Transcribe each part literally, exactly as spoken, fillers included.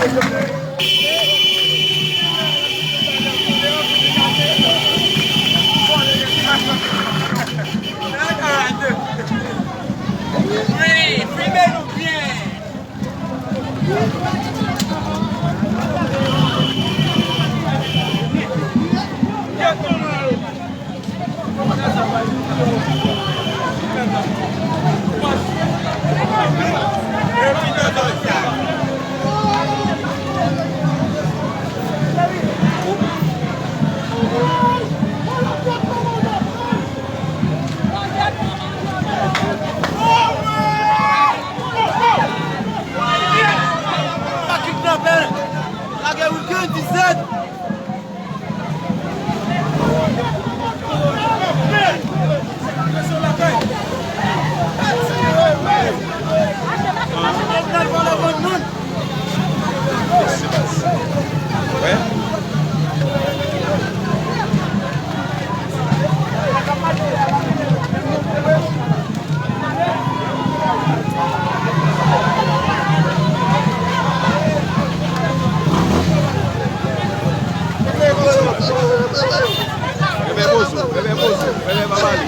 Wi, filme nou byen. Pa kidnapè! Lage Wilken disèt! Bebe poze w, bebe poze w, bebe pa pale.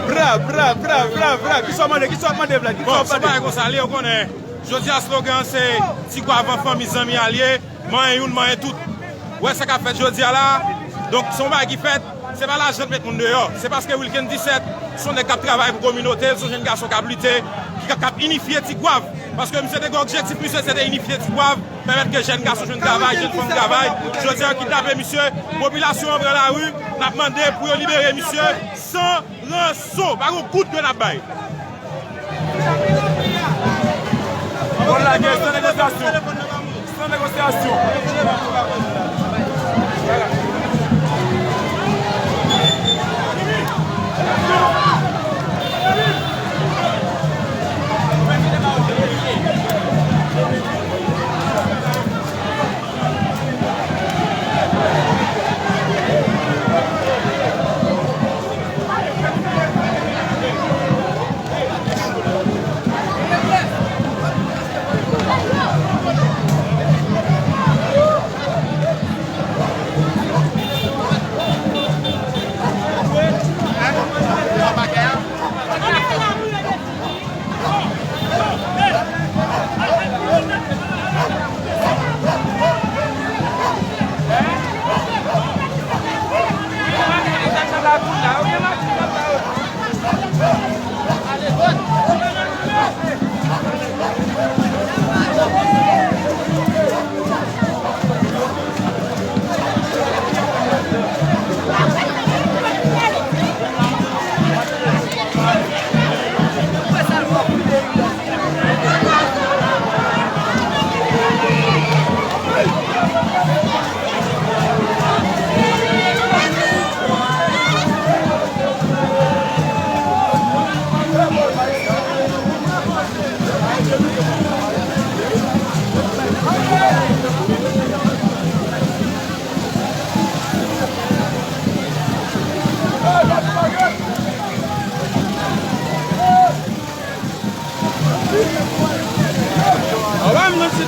Bra, bra, bra, bra, bra. Kisa w mande? Kisa w ap mande, Vlad? Kisa w ap mande? Bon, se yon bagay konsa l ye, ou konnen. Jodi a, slogan an se Ti Gwav an fanmi, zanmi, alye, manyen youn, manyen tout. Ou wè sa k ap fèt jodi a la a? Donk, se yon bagay ki fèt, se pa lajan k met moun deyò. Se paske Wilken disèt, se yon nèg k ap travay pou kominote l, se yon jenn gason k ap lite, ki, k ap inifye Ti Gwav. Paske misye te gen objektif, misye se te inifye Ti Gwav, pèmèt ke jèn gason jwenn travay, jèn fanm travay. Jodi a, yo kidnape misye, popilasyon an pran lari, n ap mande pou yo libere misye san ranson, pa gen goud ke n ap bay. Bon, lagè, san negosyasyon. San negosyasyon.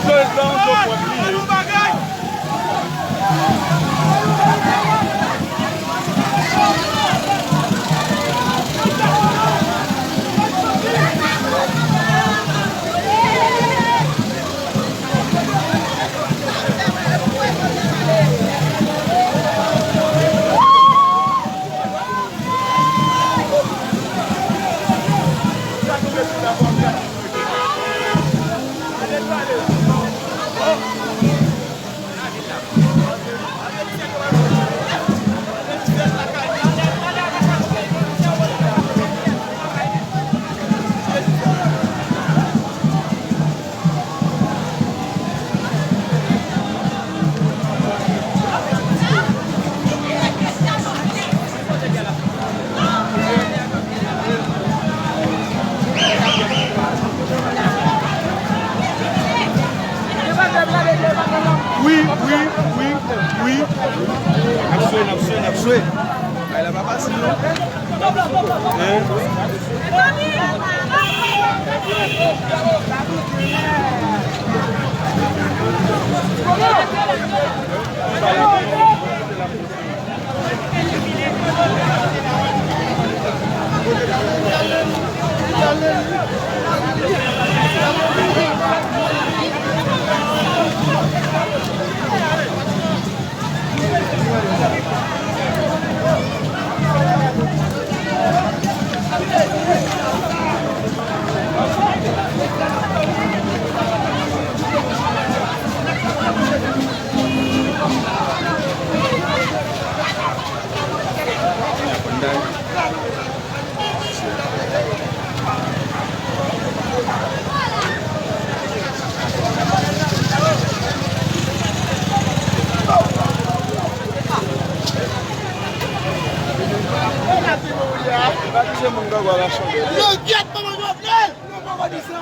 Prezidan Jovenel li ye. Wi, wi, wi, wi. N ap swe, n ap swe, n ap swe. Ay la pa fasil non. Hein? Langyèt manman Jovenel! Nou poko di sa!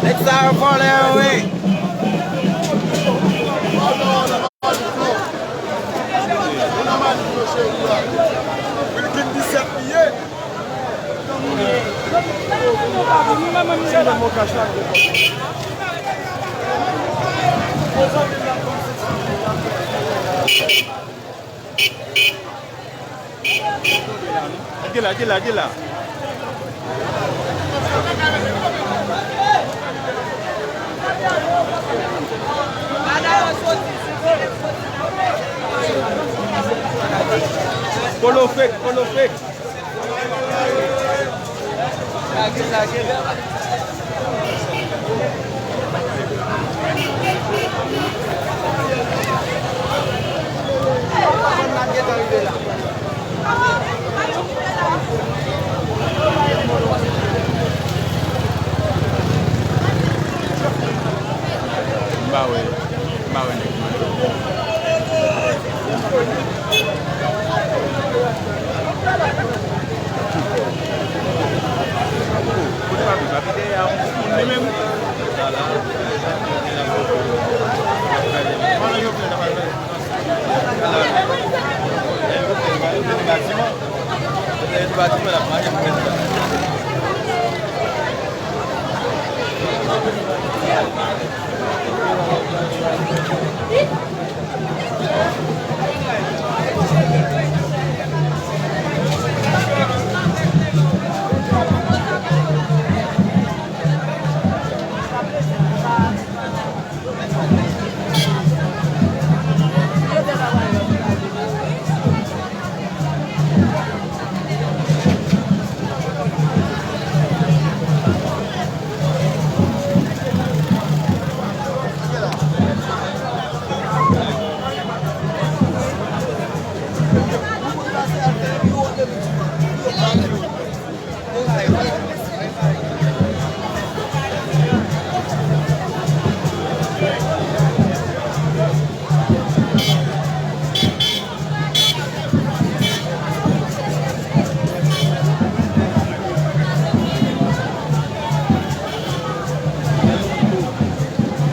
Nèg sa yo vòlè yo wi. Wilkin disèt li ye. Gade la, gade la, gade la. Polo fake, polo fake. M pa wè, m pa wè nèg yo. Kote papi? Papi dèyè a, yon moun li menm.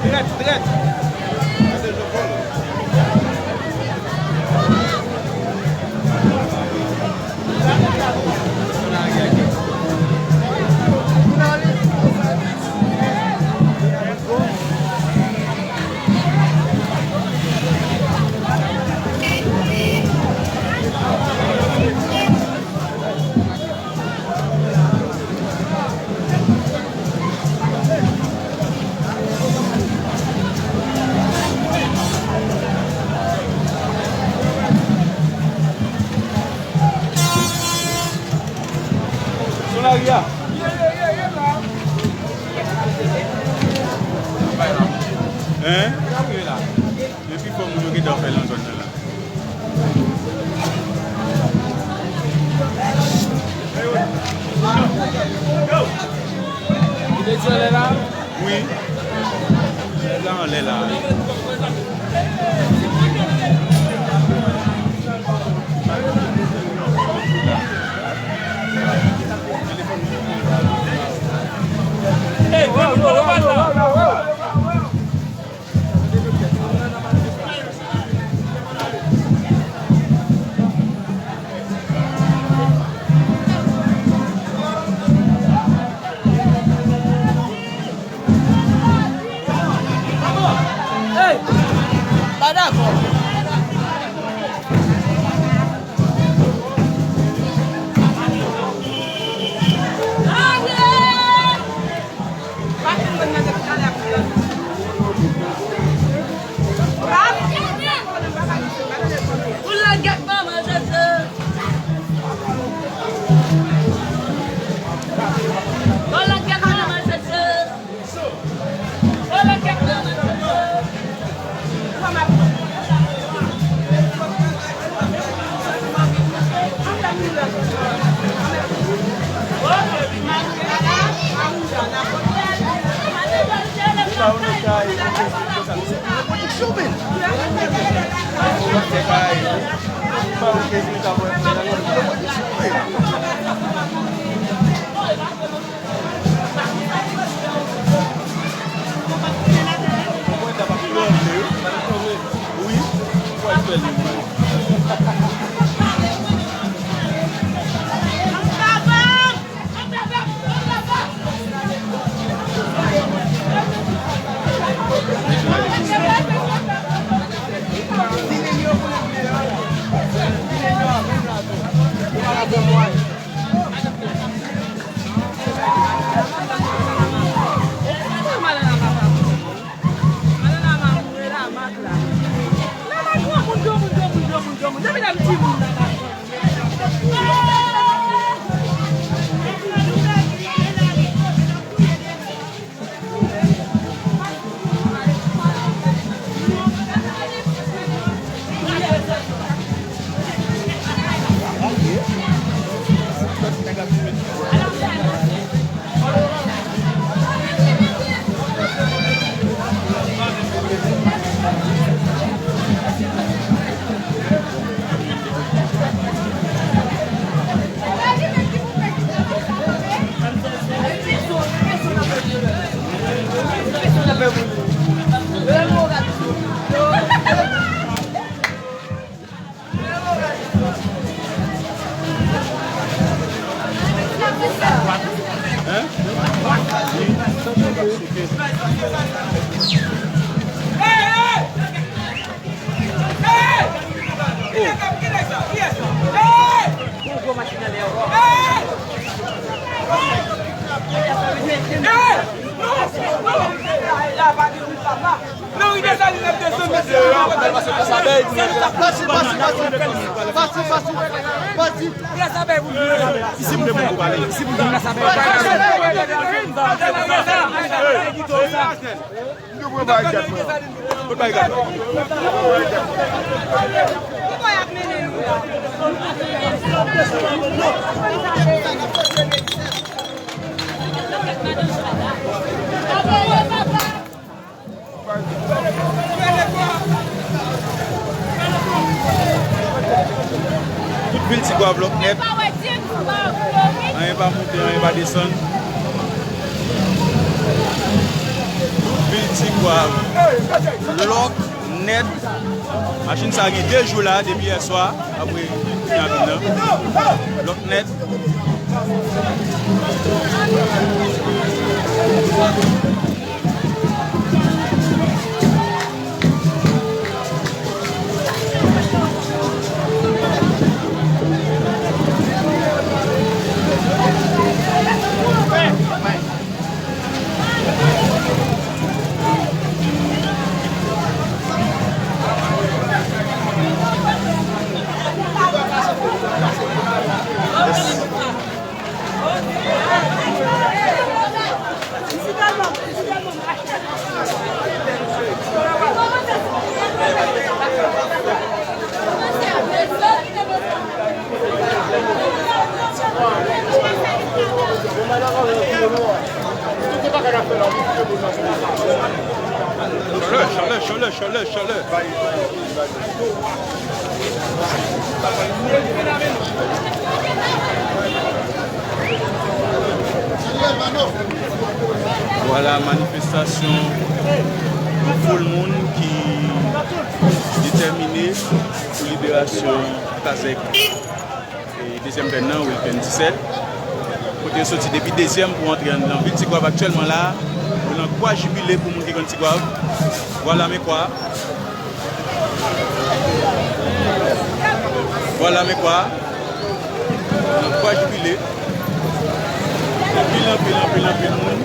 Trèt, trèt. Gade Jean Paul. Hein? Men pi fò moun yo gentan fè nan zòn nan la. Wi. Lè la anlè la. Pa dakò. Tout vil Tigwav lòk nèt. Anyen pa monte, anyen pa desann. Tout vil Tigwav lòk nèt. Machin sa gen de jou la, depi yè swa, apre kounya vin nan. Lòk nèt. Chalè, chalè, chalè, chalè, chalè. Vwala manifestasyon yon foul moun ki detèmine pou liberasyon Kazèk. E dezyèm pèn nan, Wilken Dicelle. Kote yo soti depi dezyèm pou antre anndan vil Tigwav aktyèlman la. Yo nan kwa jibile pou moun ki konn Tigwav. Vwala men kwa. Vwala men kwa. Nan kwa jibile. Anpil, anpil, anpil, anpil moun.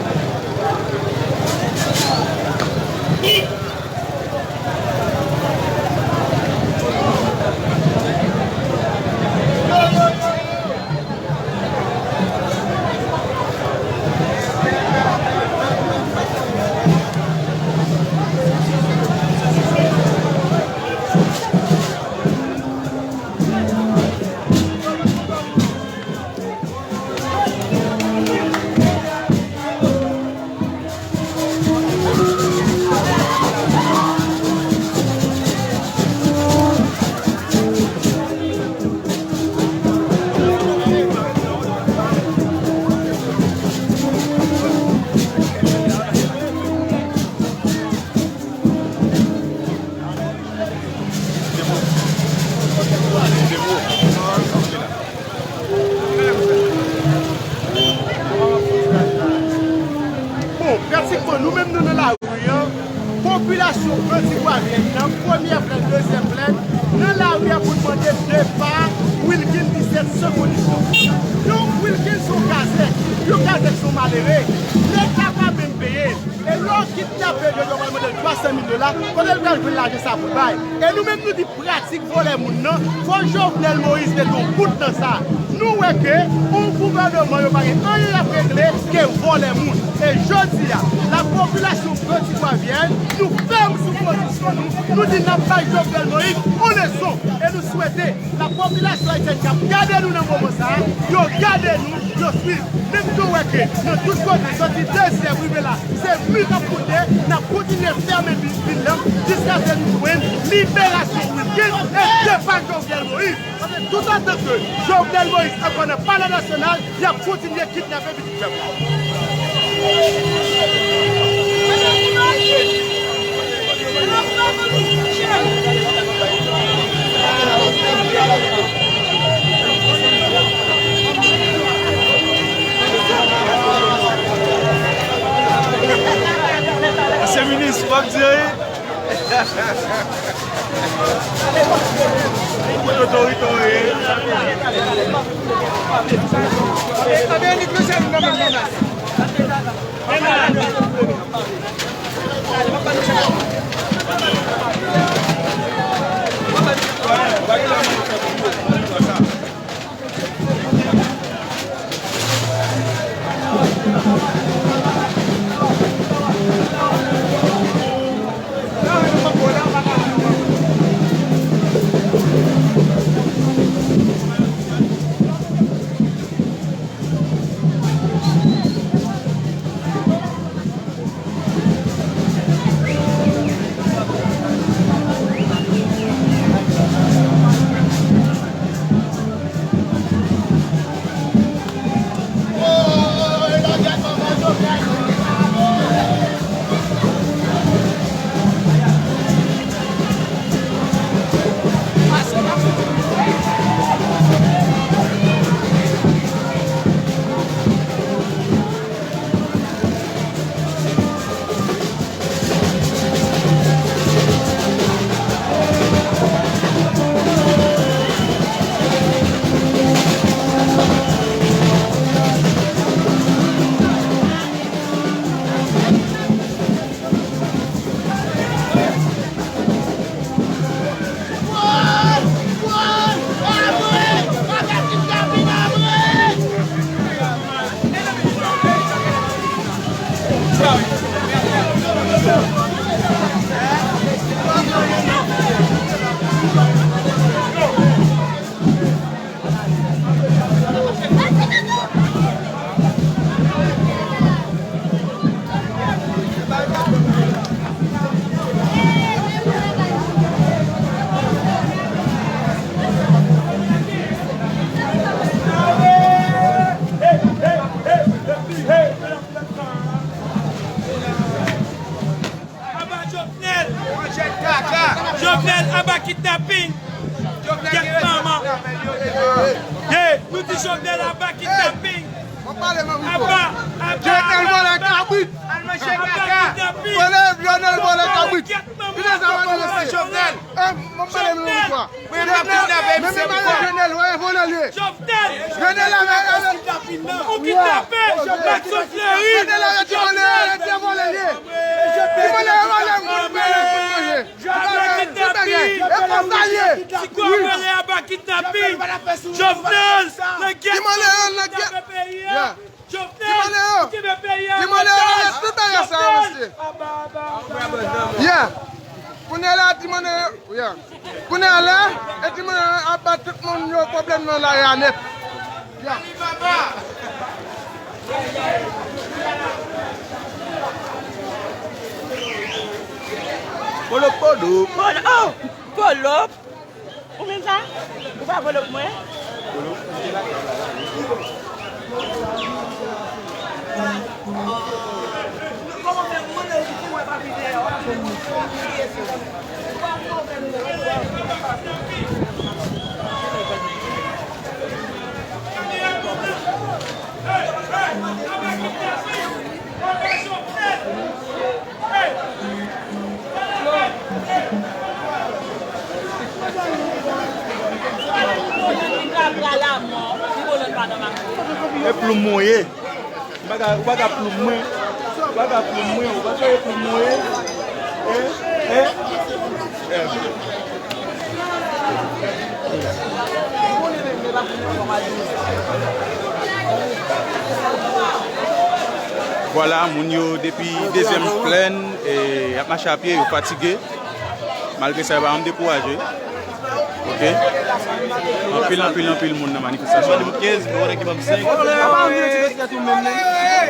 Bon, pratikman, nou menm nou nan lari an, popilasyon Gran Tigwavyèn nan, Premyè Plèn, Dezyèm Plèn, nan lari a pou n mande depa Wilken Dicelle san kondisyon. Donk, Wilken se yon kazèk, yon kazèk se yon malere, Leta pa menm peye l. E lè w kidnape jodi a, w pral mande l twa san mil dola, kote l pral jwenn lajan sa pou l bay? E nou menm nou di pratik vòlè moun nan, fò Jovenel Moïse mete yon bout nan sa. Nou wè ke yon gouvèneman yo pa gen anyen y ap regle ke vòlè moun. E jodi a, lapopilasyon Gran Tigwavyèn, nou fèm sou pozisyon nou, nou di n ap bay Jovenel Moïse yon leson. E nou swete lapopilasyon ayisyèn k ap gade nou nan moman sa a, yo gade nou, yo swiv. Menm jan w wè ke nan tout kote, soti dezyèm rive la, se mi k ap koute, n ap kontinye fèmen vil, vil lan jiskaske nou jwenn liberasyon Wilken e depa Jovenel Moïse. Paske toutotan ke Jovenel Moïse ankò nan Palè Nasyonal, y ap kontinye kidnape pitit pèp la. Ansyen minis, w ap di anyen? Kote otorite w ye? Aba kidnaping. Mwen pale, mwen rive. Aba, aba, Jovenel vòlè kabrit. Al manje kaka. Vòlè, Jovenel vòlè kabrit. Kite sa, mwen rive. Jovenel. Eh, mwen pale, mwen rive. Jovenel, Jovenel, wè, vòlè l ye. Jovenel. Jovenel la, la, la, la. Ou kidnape. Maxo Fleury. Jovenel la, ti vòlè, ti vòlè l ye. Ti vòlè, vòlè, mwen pale, mwen manje. Aba kidnaping. E konsa l ye. Ti kwa vòlè aba kidnaping. Jovenel, nan gèt. Ti vòlè, nan gèt. Jovenel, ou kenbe peyi a an otaj. Jovenel. Yeah. Kounye a la, ti mande yo, yeah. Kounye a la, e ti mande yo ap bat tout moun yo pwoblèm nan lari a nèt. Yeah. Polo, polo, polo, oh, polo. Ou menm sa? Ou pa vole pou mwen? E ploum mwen ye. Ou pa ka, ou pa ka ploum mwen. Ou pa ka ploum mwen. Ou pa ka ploum mwen ye. Eh, eh, eh. Vwala, moun yo depi dezyèm plèn, e, y ap mache a pye, yo fatige. Malgre sa, yo pa janm dekouraje. Ok. Anpil, anpil, anpil moun nan manifestasyon an.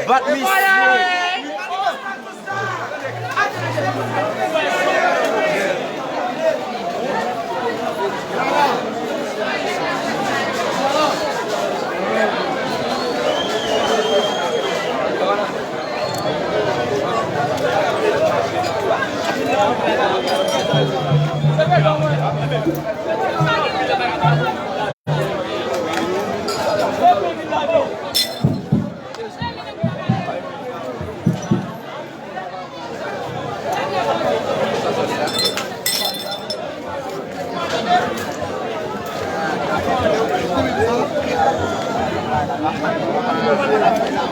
Bat misye.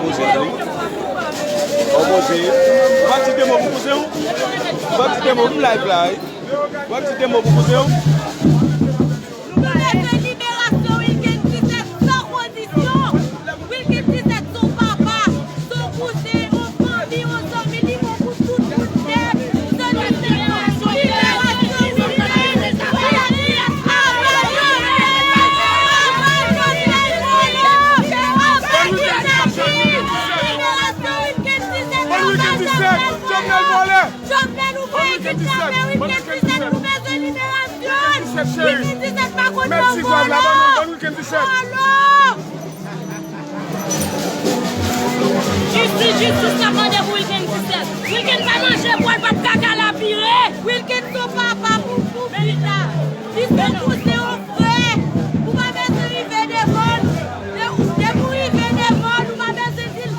Poze tou. Ou poze. Ou pa di de mo pou kouzen w? Ou pa di de mo pou live la, wi. Ou pa di de mo pou kouzen w? Nou bezwen liberasyon Wilguens disèt san kondisyon. Wilguens disèt se yon papa, se yon kouzen, yon fanmi, yon zanmi, li bon pou tout moun nèt, san eksepsyon. Liberasyon Wilguens disèt! Liberasyon Wilguens disèt! Liberasyon Wilguens disèt! Jovenel vòlè! Jovenel, ou voye kidnape Wilguens disèt, nou bezwen liberasyon. Wilguens disèt pa konn nan vòlò. Vòlò. Jistis, jistis n ap mande pou Wilguens disèt. Wilguens pa manje pwa l, p ap kaka la vire. Wilguens se yon papa pou, pou pita. Li se yon kouzen, yon frè. Ou pa bezwen rive devan l. De, depi w rive devan l, ou pa bezwen di l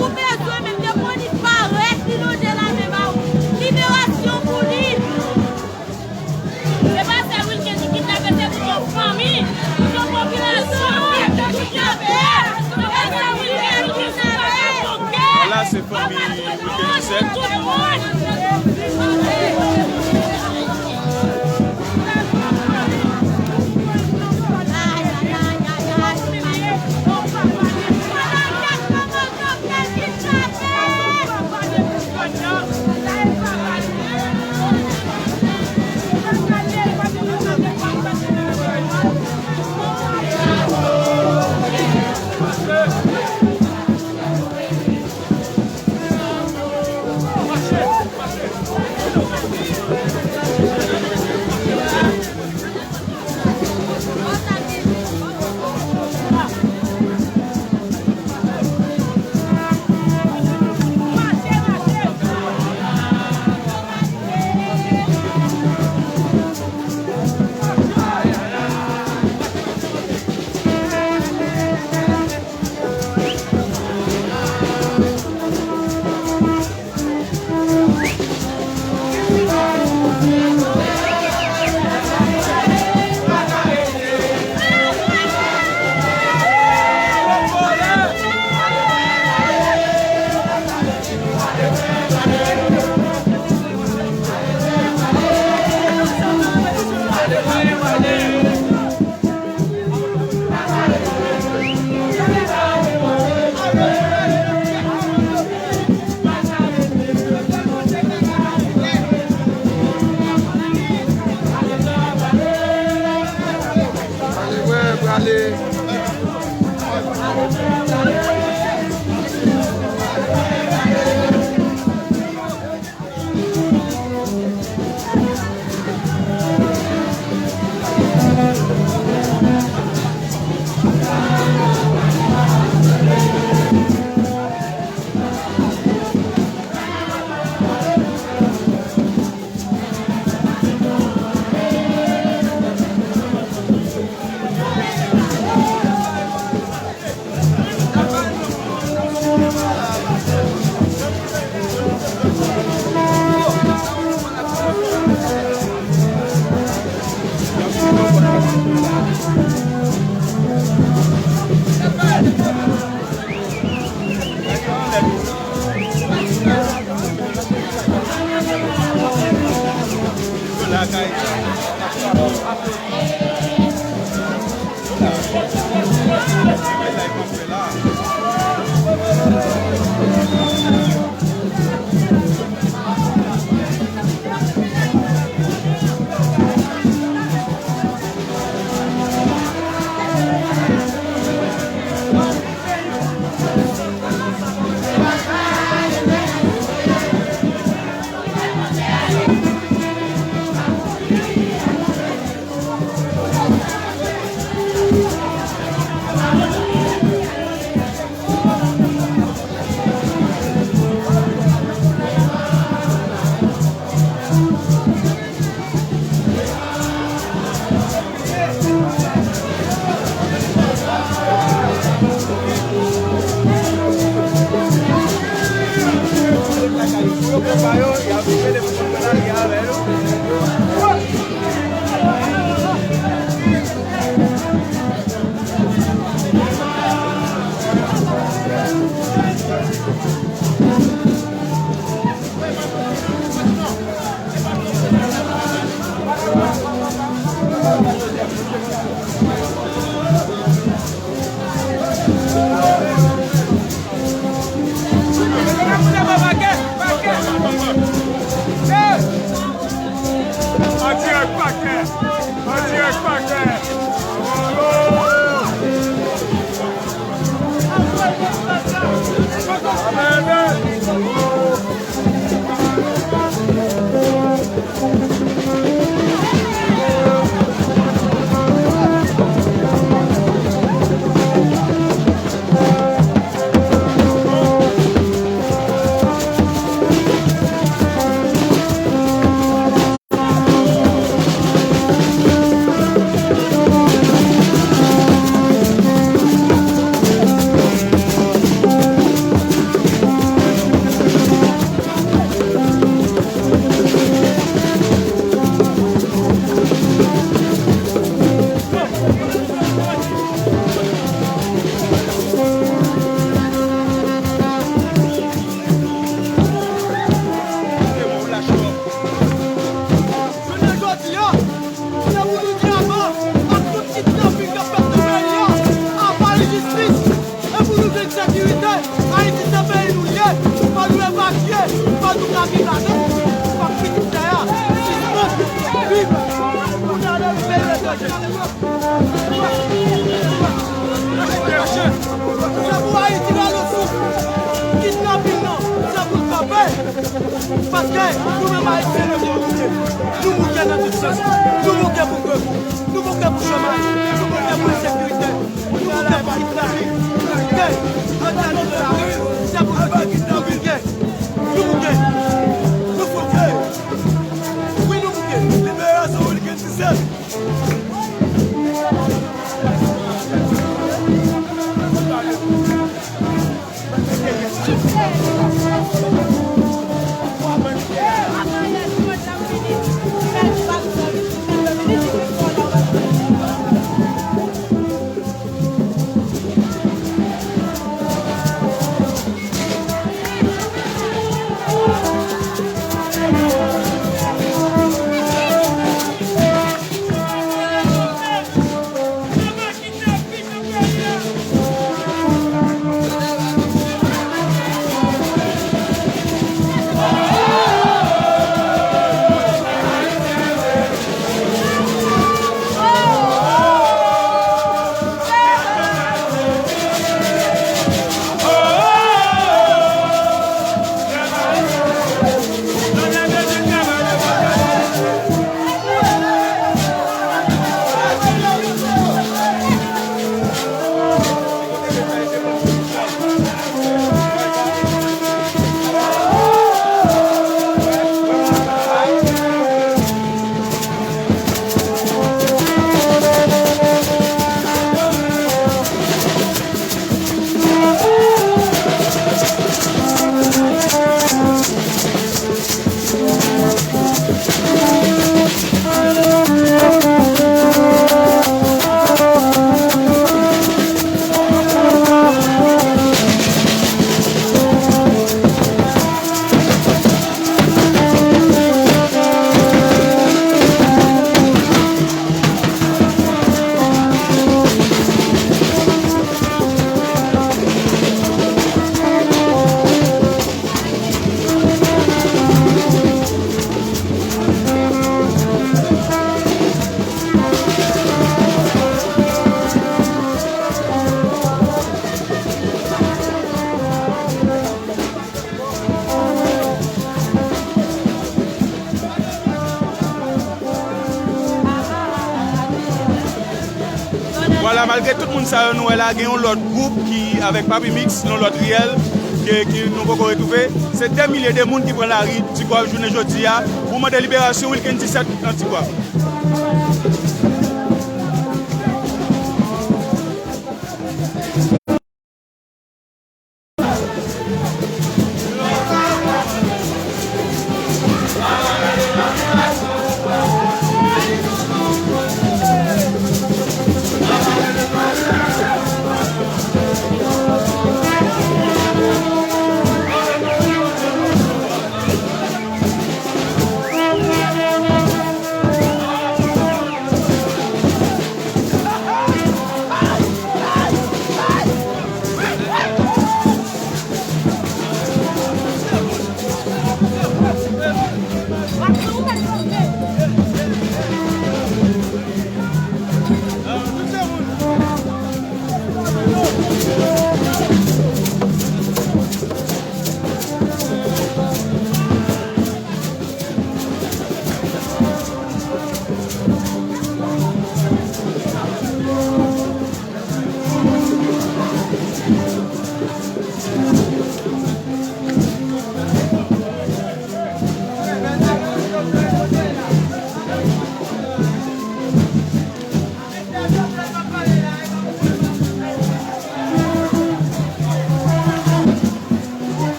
ou bezwen menm. Depi w li parèt, li lonje lamen ba w. Liberasyon pou li. Se pa sèl Wilguens ki kidnape, se tout yon fanmi, tout yon popilasyon ki kidnape. Se pa sèl Wilguens ki kidnape. Vwala, se fanmi Wilguens disèt. Se pou Ayiti rale souf. Kidnaping nan, se pou l kanpe. Paske nou menm Ayisyen, nou bouke. Nou bouke nan tout sans. Nou bouke pou grevou. Nou bouke pou chomaj. Nou bouke pou ensekirite. Nou bouke pou kidnaping. Nou bouke. Ann ale nan lari. Se pou nou di nou bouke. Nou bouke. Nou bouke. Wi, nou bouke. Liberasyon Wilkens disèt. Vwala, malgre tout moun sa yo nou wè la, gen yon lòt gwoup ki avèk Papi Mix, yon lòt riyèl, ke, ki nou poko retwouve. Se dè milye de moun ki pran lari Ti Gwav jounen jodi a pou mande liberasyon Wilkens disèt nan Ti Gwav.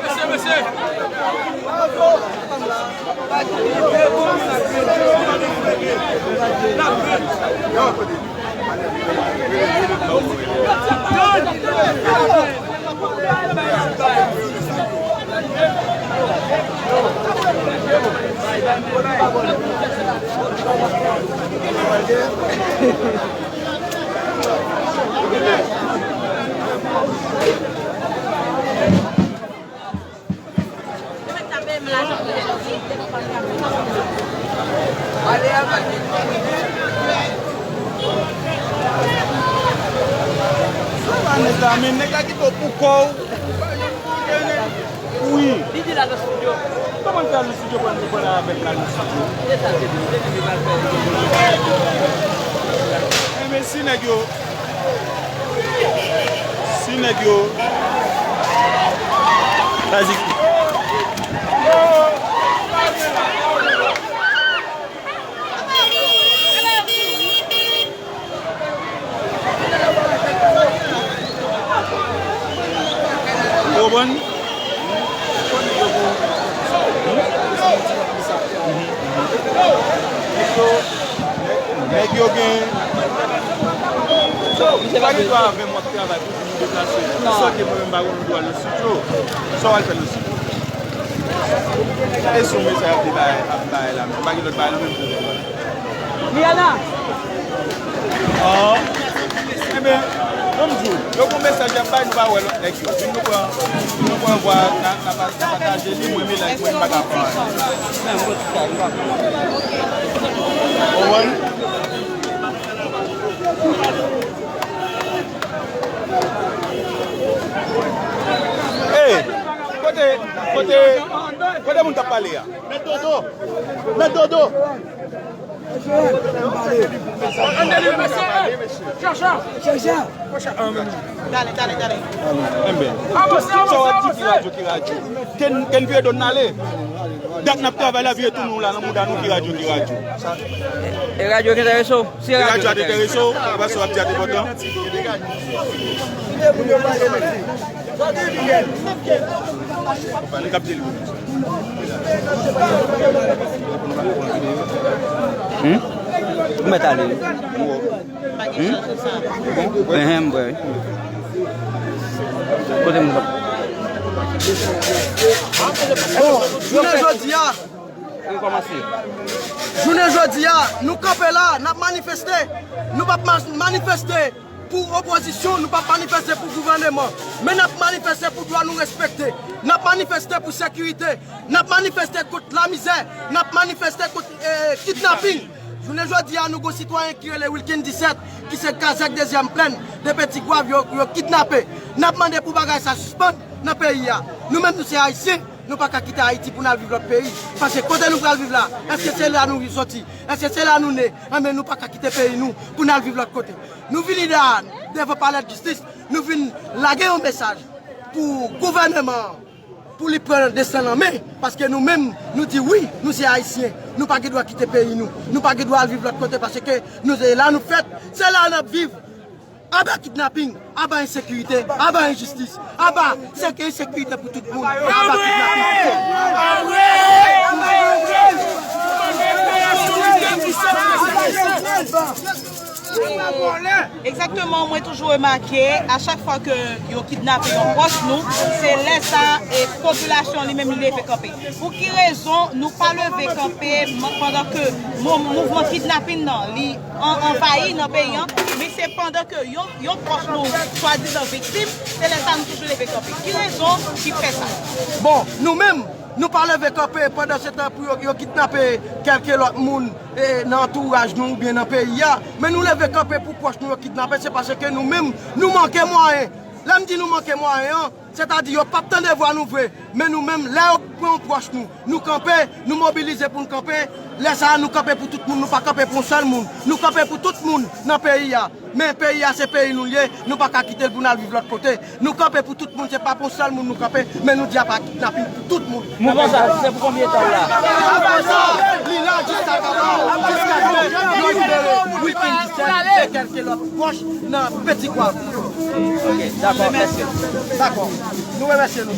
Mesye, mesye. Sa va, nèg la, men nèg la kite w pou kò w. Wi. Li di l al nan estidyo. Kòman l fè al nan estidyo, pran, pran avè l al nan estidyo? Enben, si nèg yo, si nèg yo, Tazik. Ou konprann? Nèg yo gen, ou pa gen dwa avè m w ap travay pou di nou deplase. Sòti mwen menm pa gen dwa nan estidyo. Sa w al fè nan estidyo? E sou mesaj ap bay, ap bay la, men pa gen lòt bagay la menm. Liana. Ah. Enben, ban m di w, yo gon mesaj y ap bay, nou pa wè lòt nèg yo. Vin nou pran, vin nou pran vwa, n a, n a pa-, n a pataje li, mwen, men like, mwen, m pa ka pran. Konprann? Hey, kote, kote, kote moun k ap pale a? Mèt Dodo! Mèt Dodo! Enben, sa w ap di ki radyo, ki radyo? Ken, ken vire do n ale? Dat n ap travay la vire tounen w la nan mouda nou, ki radyo, ki radyo? E radyo ki enterese w? Si e radyo a te enterese w, e pa sa w ap di a te enpòtan. Pale k ap di l. Hmm? Ou mèt ale wi. Hmm? Enhen, m wè wi. Kote moun k ap... Bon, jounen jodi a, Rekòmanse. Jounen jodi a, nou kanpe la, n ap manifeste. Nou p ap ma-, manifeste pou opozisyon, nou p ap manifeste pou gouvèneman. Men n ap manifeste pou dwa nou respekte. N ap manifeste pou sekirite. N ap manifeste kont lamizè. N ap manifeste kont, eh, kidnaping. Jounen jodi a, nou gon sitwayen ki rele Wilkin disèt, ki se kazèk dezyèm plèn de Petit Goâve, yo, yo kidnape. N ap mande pou bagay sa sispann nan peyi a. Nou menm, nou se Ayisyen. Nou pa ka kite Ayiti pou n al viv lòt peyi. Paske kote nou pral viv la, èske se la nou soti? Èske se la nou ne? Enben, nou pa ka kite peyi nou pou n al viv lòt kote. Nou vini la, devan palè jistis, nou vin lage yon mesaj pou gouvèneman an, pou li pran desten l an men. Paske nou menm, nou di wi, nou se Ayisyen. Nou pa gen dwa kite peyi nou. Nou pa gen dwa al viv lòt kote paske nou se la nou fèt, se la n ap viv. Aba kidnaping, aba ensekirite, aba enjistis, aba sek-, ensekirite pou tout moun, aba kidnaping. Egzakteman, mwen toujou remake, a chak fwa ke yo kidnape yon pwòch nou, se lè sa, e, popilasyon li menm li leve kanpe. Pou ki rezon nou pa leve kanpe, m-, pandan ke mo-, mouvman kidnapin nan li an-, anvayi nan peyi an, men se pandan ke yon, yon pwòch nou swadizan viktim, se lè sa nou toujou leve kanpe. Ki rezon ki fè sa? Bon, nou menm, nou pa leve kanpe pandan se tan pou yo, yo kidnape kèlke lòt moun, e, nan antouraj nou oubyen nan peyi a. Men nou leve kanpe pou pwòch nou yo kidnape, se paske nou menm, nou manke mwayen. Lè m di nou manke mwayen an, sètadi yo p ap tande vwa nou vre. Men nou menm, lè yo pran yon pwòch nou, nou kanpe, nou mobilize pou n kanpe. Lè sa a, nou kanpe pou tout moun, nou pa kanpe pou yon sèl moun. Nou kanpe pou tout moun nan peyi a. Men peyi a, se peyi nou l ye, nou pa ka kite l pou n al viv lòt kote. Nou kanpe pou tout moun, se pa pou yon sèl moun nou kanpe, men nou di apa kidnapin pou tout moun. Mouvman sa, se pou konbyen tan l la? Mouvman sa, li la jiska katorze, jiska yo libere Wilkin Dicel e kèlke lòt pwòch nan Petit Goâve. Ok, dakò, mèsi. Dakò. Nou remèsye nou.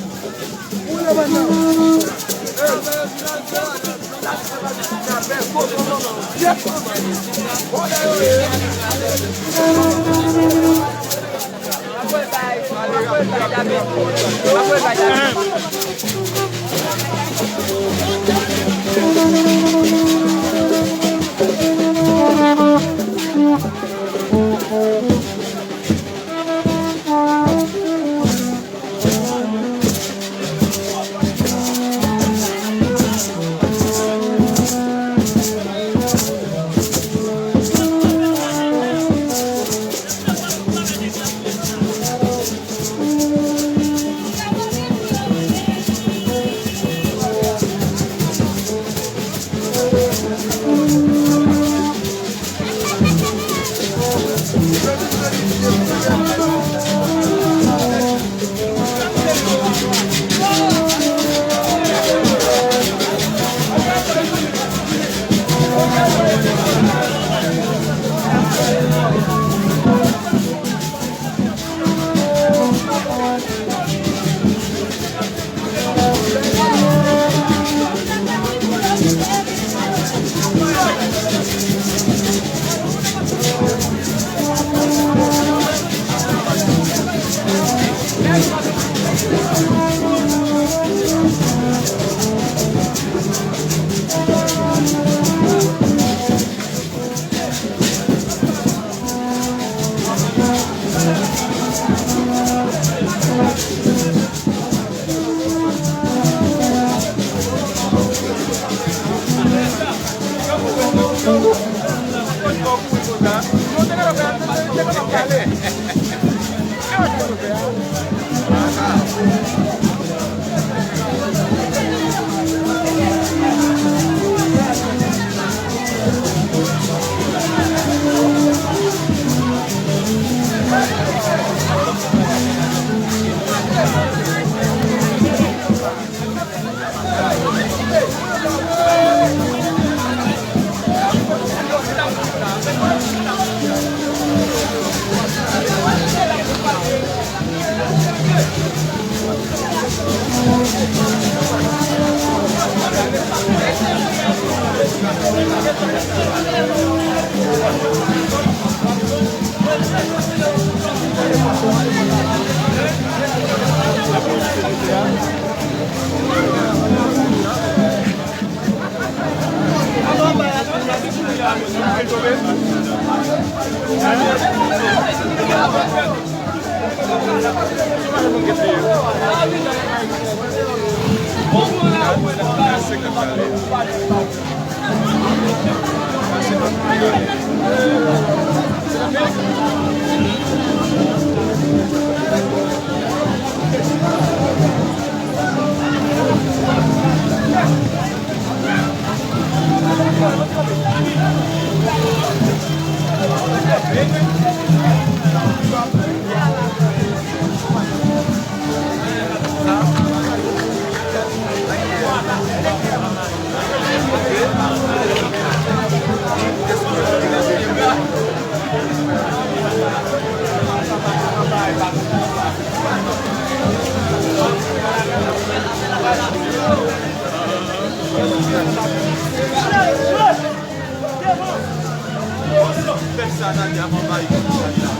Pèp sa Nadia ap anvayi komisarya.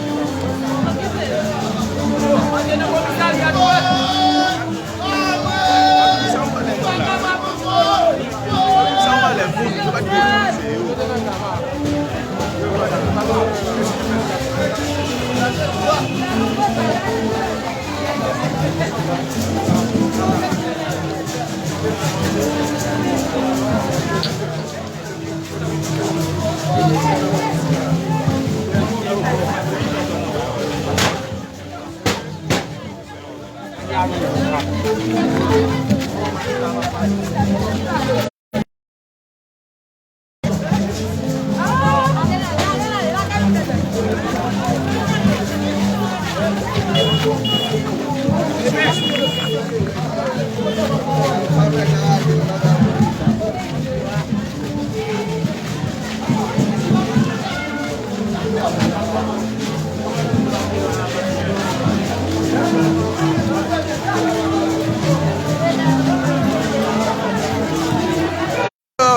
Sa w anlè moun, yo pa t bezwen se yo.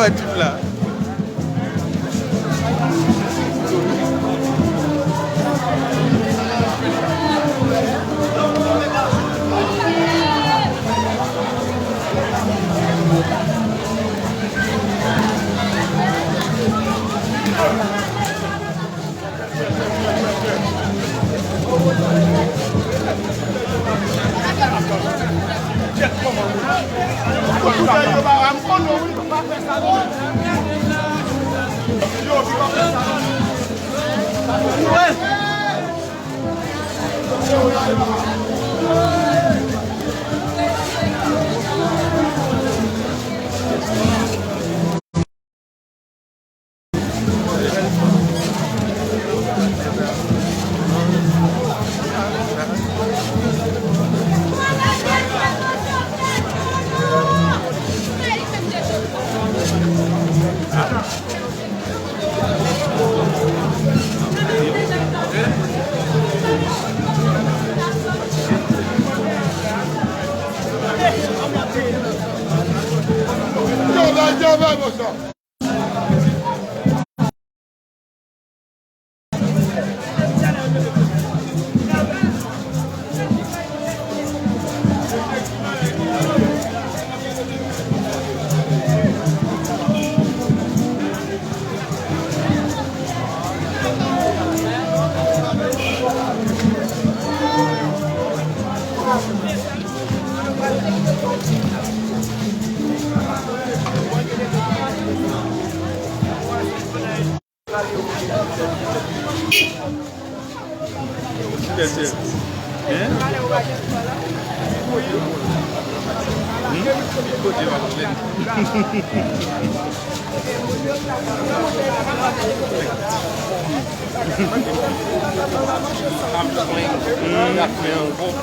Wè tout la. Tèt, tèt. Hein? Hmm? Kote w ap jwenn? Hmm, men bon.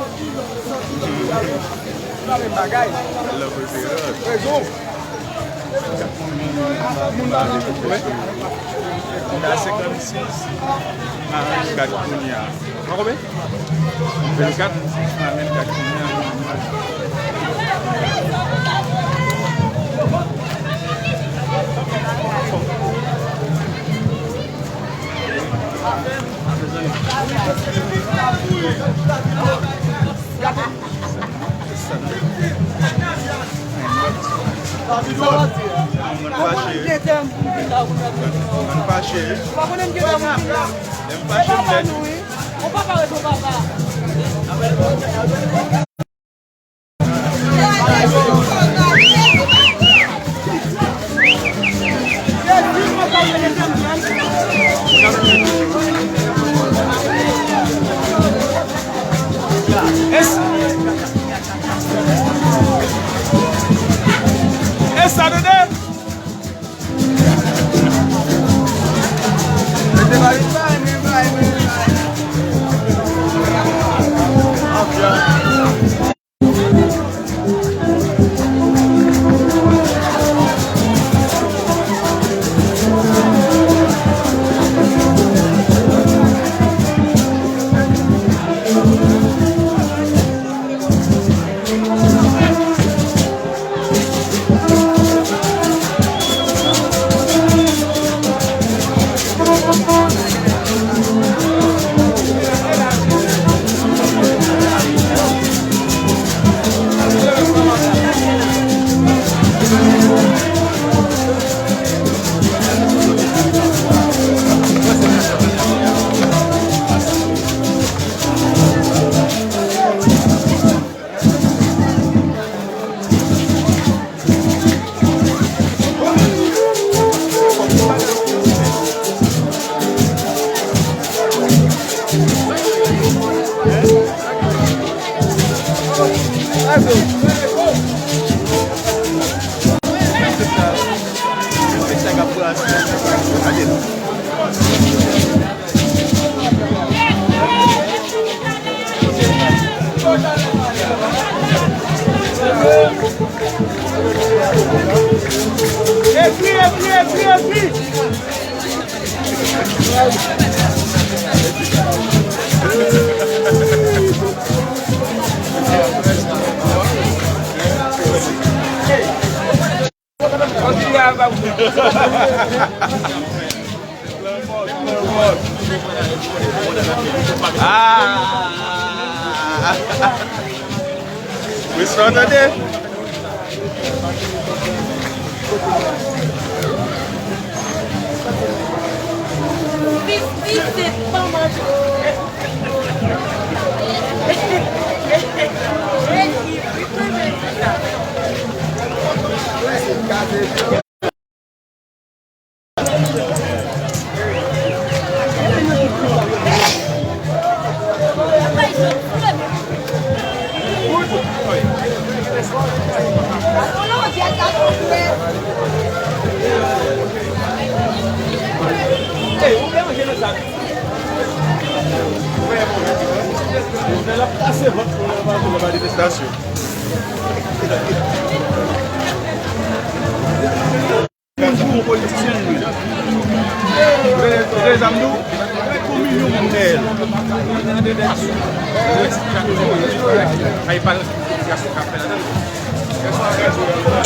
Love referral. Moun la, moun la senkannsis. A vennkat kounye a. Nan konbyen? Vennkat. A vennkat kounye a. Moun fache. Moun fache. Lè m fache, m nèt. E sa nou de? Ekri, ekri, ekri, ekri. Ah! Wi, sa w tande? Manifestasyon. Moun pou yon politisyen, wi. Ou te zam tou? Pou milyon moun dèyè l. Ay, pa nan sitiyasyon k ap fè ladan.